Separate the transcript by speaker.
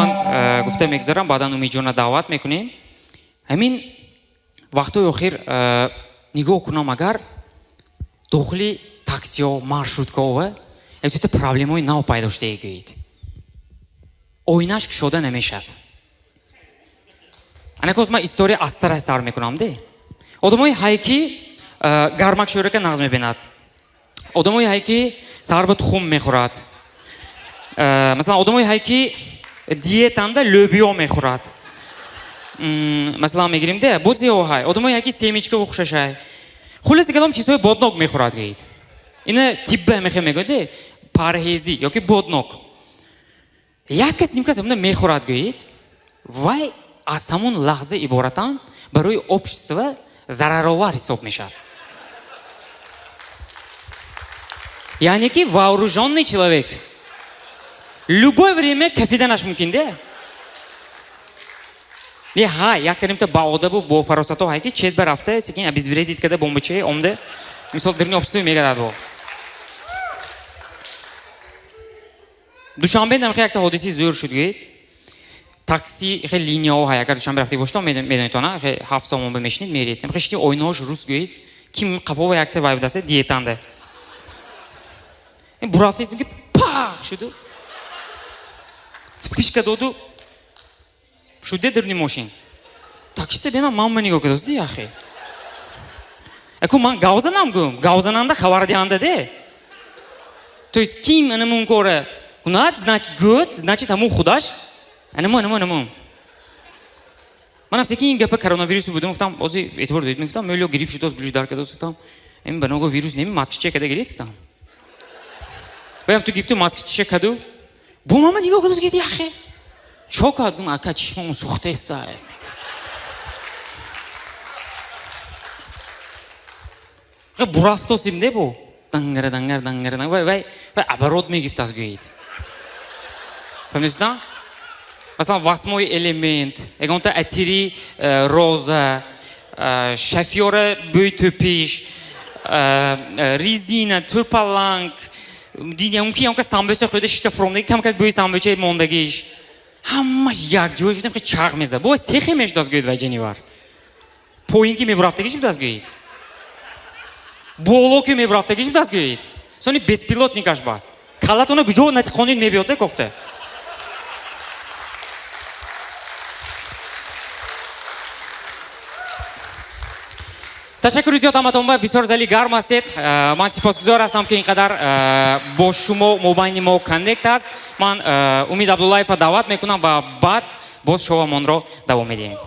Speaker 1: Ман гуфта мегузарам, баъдан Умидҷонро даъват мекунем. Ҳамин вақтҳои охир нигоҳ кунам, агар дохили таксиҳо, маршруткаҳо як дута проблемаҳои нав пайдо шудае, гӯед. Оинаш кушода намешавад. Анакоз ман история аз сара сар мекунам де. Одамои ҳай, ки гармак шӯрака нағз мебинад. Одамои ҳай, ки саҳар ба тухм мехӯрад. Масалан, одамои ҳай, ки диетанда лӯбиё мехӯрад. Масалан, мегирем де, боз зиё ҳай. Одамои ҳай, ки семечка хушашай. Хулоси калом, чизҳои боднок мехӯрад, гӯед. Ина тибба мехе мегӯяд де, парҳезӣ ёки боднок. Як кас, ним кас ҳамина мехӯрад, гӯед, вай аз ҳамун лаҳза иборатан барои общество зараровар ҳисоб мешавад. Яъне ки вооруженный человек. Любое время кафиданаш мумкин де. Не, ҳа, яктанимта баодабу бофаросато ҳай, ки чет ба рафта, секин обезвредить када бомбачае омда, мисол, даруни общество мегардад бо. Душанбе намхе якта ҳодиси зӯр шуд, гӯед. Такси хе линияҳо ҳай, агар Душанбе рафта бошед, медонед, она хе 7 сомон ба мешинед, меред. Хе шити ойнаҳош рус, гӯед, ким қафова якта вай будаста диетанда. Бурафтесим, ки пах шуду. Вспышка доду шуде даруни мошин. Таксиста бенам ман нигоҳ кардааст, яхе. Аку ман гав занам, гӯм, гавзананда хабардиҳанда де. То есть ким анамун кора кунад, значит гӯд, значит ҳамун худаш анаму, анаму, анаму. Манам секин ин гапа коронавирус будам, гуфтам, ози эътибор додед, мегуфтам, мӯлё грипп шудааст, гулиш дар кардааст, гуфтам, ин ба ногоҳ вирус неми, маскача када гиред, гуфтам. Баям ту гифту маскача каду, бо мама нигоҳ кардааст, гуфт, яхе. Чо кард, гум, ака, чишмам сӯхтеса. Бурафтосим де бо. Дангара, дангар, дангара, вай, вай, вай, оборот мегифтааст, гӯед. Фаҳмидед? Масалан, восьмой элемент, ягонта атири роза, шафёра бӯи тӯпиш, резина, тӯпаланг, мумкин ягонка самбӯса хӯрда шишта фуромдаги, камкак бӯи самбӯчаи мондагиш. Ҳамаш якҷоя шудам, хе чағ мезад. Бо сехе мешудааст, гӯед, вай ҷанивар. Поин ки мебурафтагиш будааст, гӯед. Боло ки мебурафтагиш будааст, гӯед. Сони беспилотникаш бас. Каллатона куҷо натиқонид мебиёд, де кофта. Ташаккури зиёд ҳаматон ба, бисёр зали гарм ҳастед. Ман сипосгузор ҳастам, ки ин қадар бо шумо мобайни мо коннект аст. Ман Умид Абдуллаевро даъват мекунам ва баъд боз шовамонро давом медиҳем.